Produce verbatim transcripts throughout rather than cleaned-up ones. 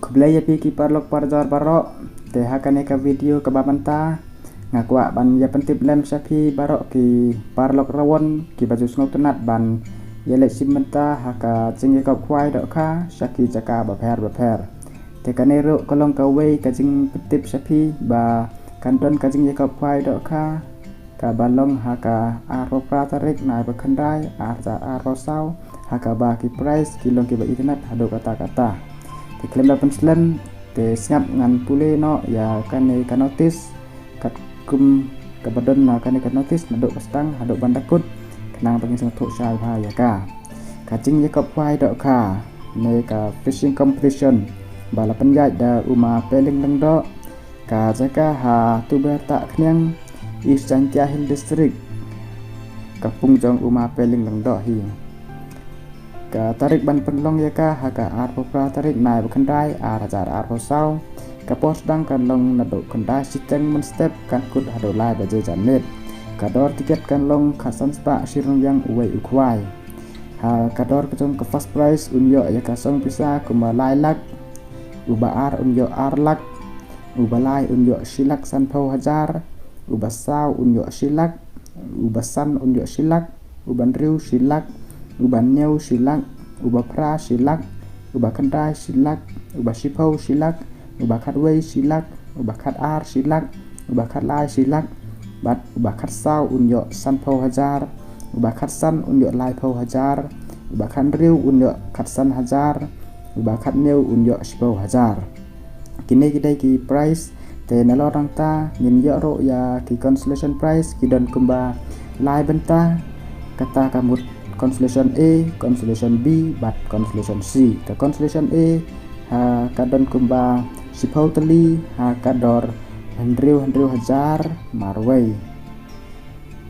Khublei ïa phi ki paralok parajor baroh. Te ha kane ka video kaba mynta nga kwah ban ïa pyntip lem sha phi baroh ki paralok rawon kiba ju sngewtynnat ban ïaleit shim bynta ha ka jingïakop khwai dohkha sha ki jaka bapher bapher. Te kane ruh ka long kawei ka jingpyntip sha phi ba kan don ka jingïakop khwai dohkha kaba long ha ka arphew phra tarik nai ba khyndai ar hajar arphew saw, ha kaba ki price ki long kiba itynnat haduh katta katta. Te khlem da pynslem, te sngap ngan pule noh ïa kane ka notice katkum kaba don na kane ka notice naduh ba sdang haduh ban da kut, khnang ba ngin sngewthuh shai bha ïa ka. Ka jingïakop khwai dohkha ne ka fishing competition ba la pynïaid da u Ma Peling Lyngdoh, ka jaka ha Tuber Tahkhniang, East Jaintia Hills District. Ka pung jong u Ma Peling Lyngdoh hi. Ka tarik ban pynlong ïa ka ha ka arphew phra tarik nai ba khyndai ar hajar arphew saw. Ka por sdang kan long naduh khyndai shiteng mynstep, kan kut haduh lai baje janmiet. Ka dor tiket kan long khatsan spah shi ryngwiang uwei u khwai. Ha ka dor ka jong ka first prize un ïoh ïa ka song pisa kumba lai lak, uba ar un ïoh ar lak, uba lai un ïoh shi lak sanphew hajar, uba saw un ïoh shi lak, uba san un ïoh shi lak, uba hynriew shi lak, uba hynñiew shi lak, uba phra shi lak, uba khyndai shi lak, uba shiphew shi lak, uba khatwei shi lak, uba khatar shi lak, uba khatlai shi lak, bad uba khatsaw un ïoh sanphew hajar, uba khatsan un ïoh laiphew hajar, uba khathynriew un ïoh khatsan hajar, uba khathynñiew un ïoh shiphew hajar. Kine ki dei ki prize. Te nalor nangta ngin ïoh ruh ïa ki consolation prize, ki don kumba lai bynta, kata ka mut consolation A, consolation B bad consolation C. Ka consolation A ha ka don kumba shiphew tylli ha ka dor hynriew hynriew hajar marwei.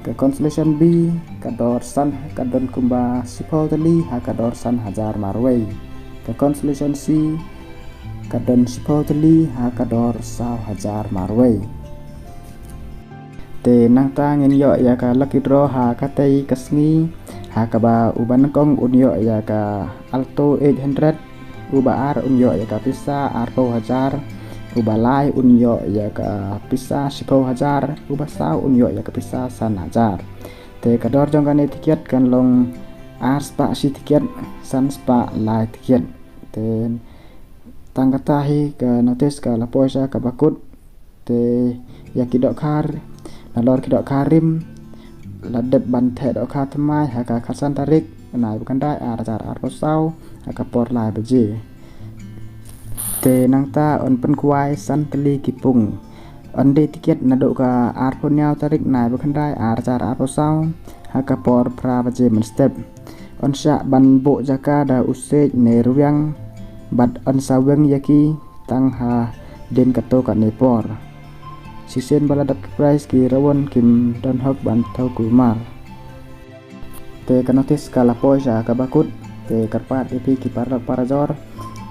Ka consolation B ka dor san, ka don kumba shiphew tylli ha ka dor san hajar marwei. Ka consolation C ka don shiphew tylli ha ka dor saw hajar marwei. Te nangta ngin ïoh ïa ka lucky draw ha katei ka sngi, ha kaba uba nyngkong un ïoh ïa ka Alto eight hundred, uba ar un ïoh ïa ka pisa arphew hajar, uba lai un ïoh ïa ka pisa shiphew hajar, uba saw un ïoh ïa ka pisa san hajar. Te ka dor jong kane tiket kan long ar spah shi tiket, san spah lai tiket. Te tang kata hi ka notice ka la poi sha kaba kut. Te ïa ki dohkha, nalor ki dohkha rim, la dep ban theh dohkha thymmai ha ka khatsan tarik nai ba khyndai ar hajar arphew saw ha ka por lai baje. Te nangta yn pynkhwai san tylli ki pung. Yn die tiket naduh ka arphew hynñiew tarik nai ba khyndai ar hajar arphew saw ha ka por phra baje mynstep. Yn shah ban buh jaka da u siej ne rwiang bad yn sa weng ïa ki tang hadien kato katne por. Shisien ba la dep ki prize ki rawon kim don hok ban thew kulmar. Te ka notice ka la poi sha kaba kut. Te kyrpad ïa phi ki paralok parajor,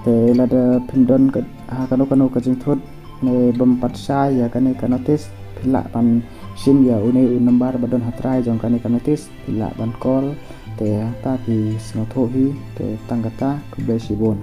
te lada phim don ka, ha kano kano ka jingthut ne bym pat shai ïa kane ka notice, phi lah ban shim ïa une u number ba don ha trai jong kane ka notice, phi lah ban call. Te hangta phi sngewthuh hi. Te tang kata, khublei shibun.